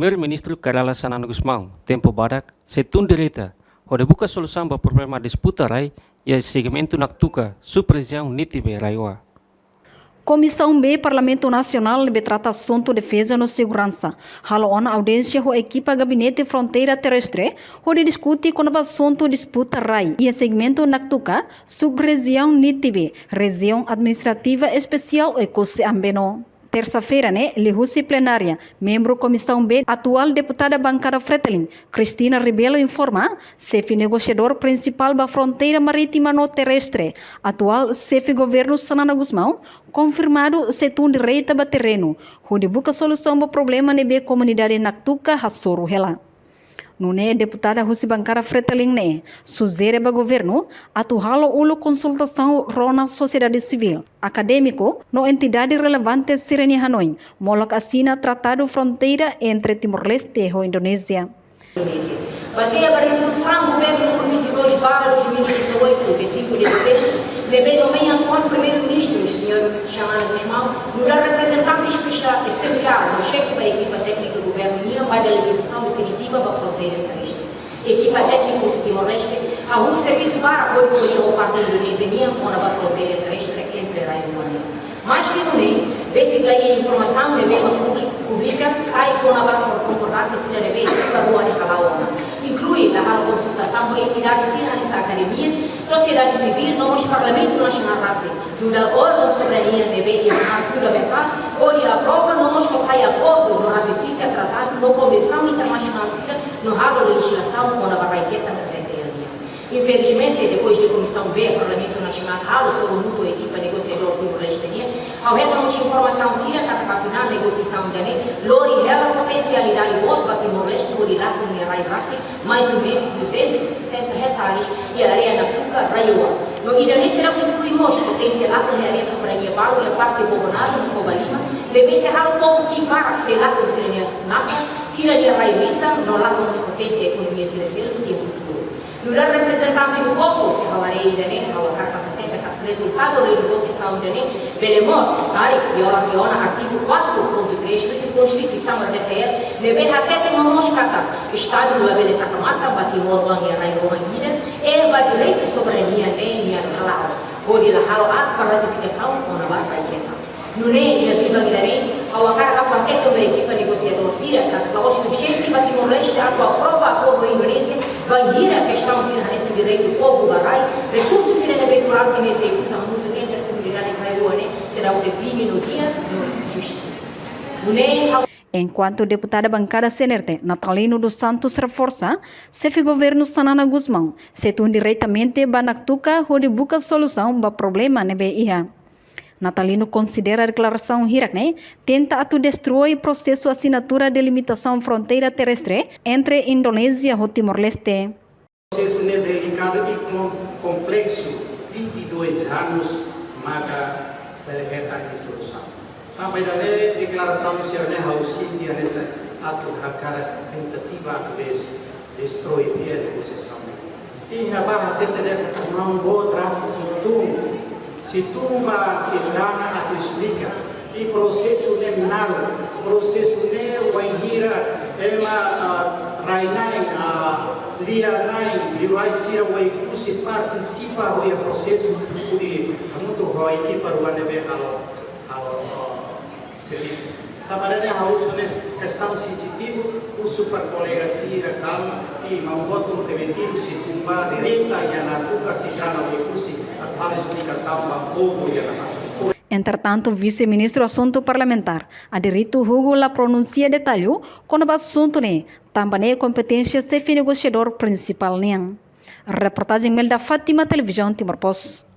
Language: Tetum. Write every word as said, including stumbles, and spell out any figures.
Primeiru-Ministru Kay Rala Xanana Gusmão, tempu badak, sei tun direta hodi buka solusaun ba problema disputa rai iha segmentu Naktuka, sub-rejiaun Nitibe, RAEOA. Komisaun B Parlamentu Nasionál ne'ebé trata asuntu defeza no seguransa halo ona audiénsia ho ekipa Gabinete Fronteira Terrestre hodi diskute kona-ba asuntu disputa rai iha segmentu Naktuka, sub-rejiaun Nitibe, Rejiaun Administrativa Espesiál Oekusi Ambeno. Tersa-feira ne'e, liuhusi plenária, membru Komisaun B, atuál deputada bankada Fretilin, Cristina Rebelo, informa, xefe negosiadór prinsipál ba fronteira marítima no terrestre, atuál xefe governu Xanana Gusmão, konfirmadu sei tun direta ba terrenu hodi buka solusaun ba problema ne'ebé komunidade Naktuka hasoru hela. Nune'e deputada husi bankada Fretilin ne'e sujere ba governu atu halo uluk konsultasaun rona sosiedade sivíl, akadémiku no entidade relevante sira-nia hanoin, molok asina tratadu fronteira entre Timor-Leste ho Indonézia. Bazeia ba rezolusaun governu númeru vinte e dois barra dois mil e dezoito, de cinco de dezembro, ne'ebé nomeia atuál primeiru-ministru, señór Xanana Gusmão, nu'udar reprezentante espesia-, espesiál no xefe ba ekipa téknika governu nian ba delimitasaun definitiva ba fronteira terrestre. Ekipa téknika husi Timor-Leste hahú servisu barak hodi ko'alia ho parte Indonézia nian kona-ba fronteira terrestre entre rai rua ne'e. Maske nune'e, besik la iha informasaun ne'ebé mak publi-, publika sai kona-ba kon-, konkordánsia sira ne'ebé ekipa rua ne'e hala'o ona. Inklui la halo konsultasaun ho entidade sira hanesan akademia, sosiedade sivíl, no mós Parlamentu Nasionál rasik, nu'udar órgaun soberania ne'ebé iha hak fundamentál hodi aprova no mós fó sai akordu no ratifika tratadu no konvensaun internasionál sira no halo lejizlasaun kona-ba rai-ketak no rai-ketak nian. Infelizmente, depois de Komisaun B Parlamentu Nasionál halo soru mútuu ekipa negosiadór Timor-Leste nian, ha'u hetan mós informasaun sira katak afinál negosiasaun ida-ne'e lori hela potensialidade boot ba Timor-Leste hodi lakon nia rai rasik, mais ou menos duzentos e setenta hectares, iha área Naktuka, RAEOA. No ida-ne'e seidauk inklui mós poténsia lakon nia área soberania balu iha parte Bobonaro no Covalima, ne'ebé sei halo povu ki'ik barak sei lakon sira-nia natar, sira-nia rai lisan, no lakon mós poténsia ekonomia sira seluk iha futuru. Nu'udar reprezentante do povu, se ha'u haree ida-ne'e, ha'u hakarak hatete katak rezultadu negosiasaun ida-ne'e bele mós karik viola tiha ona artigu quatro ponto três husi Konstituisaun R D T L, ne'ebé hatete no mós katak Estadu labele taka matan ba timoroan nia rai rohan ida, eh, ba direitu soberania ne'e nian hala'o, hodi la halo aat ba ratifikasaun kona-ba rai-ketak. Nune'e iha biban ida-ne'e, ha'u hakarak atu hatete ba ekipa negosiadór sira katak la'ós urjente ba Timor-Leste atu aprova akordu Indonézia bainhira kestaun sira hanesan direitu povu ba rai, rekursu sira ne'ebé durante meses uza mútuamente komunidade rai rua ne'e seidauk define no di'ak no justu. Nune'e ha'u Enkuantu deputada bankada C N R T, Natalino dos Santos, reforsa, xefe governu Xanana Gusmão sei tun diretamente ba Naktuka hodi buka solusaun ba problema ne'ebé iha. Natalino konsidera deklarasaun hirak-ne'e tenta atu destrui prosesu asinatura delimitasaun fronteira terrestre entre Indonézia ho Timor-Leste. Prosesu ne'e delikadu i kom-, kompleksu, vinte e dois anos maka bele hetan solusaun. Tanba ida-ne'e deklarasaun sira-ne'e ha'u sente hanesan atu hakarak tentativa atu des-, destrui tiha negosiasaun. Iha ba hatete de'it katak maun boot rasik sei tun, sei tun ba sei dana atu esplika. I prosesu ne'e naruk, prosesu ne'e wainhira ema, ah, rai-na'in, ah, lia-na'in, liurai sira Oekusi partisipa ho iha prosesu hodi hamutuk ho ekipa rua ne'ebé halo, halo, ah, servisu. Tanba ne'e ha'u husu ne'e kestaun sensitivu, husu ba kolega sira kalma, i maun boot tun preventivu, sei tun ba direta iha Naktuka, sei dana Oekusi, atu halo esplikasaun ba povu iha ne'ebá. Entretantu, Vise-Ministru Asuntu Parlamentár, Aderito Hugo, la pronunsia detallu kona-ba asuntu ne'e, tanba ne'e kompeténsia xefe negosiadór prinsipál nian. Reportajen Melda Fátima, Televizaun Timor Post.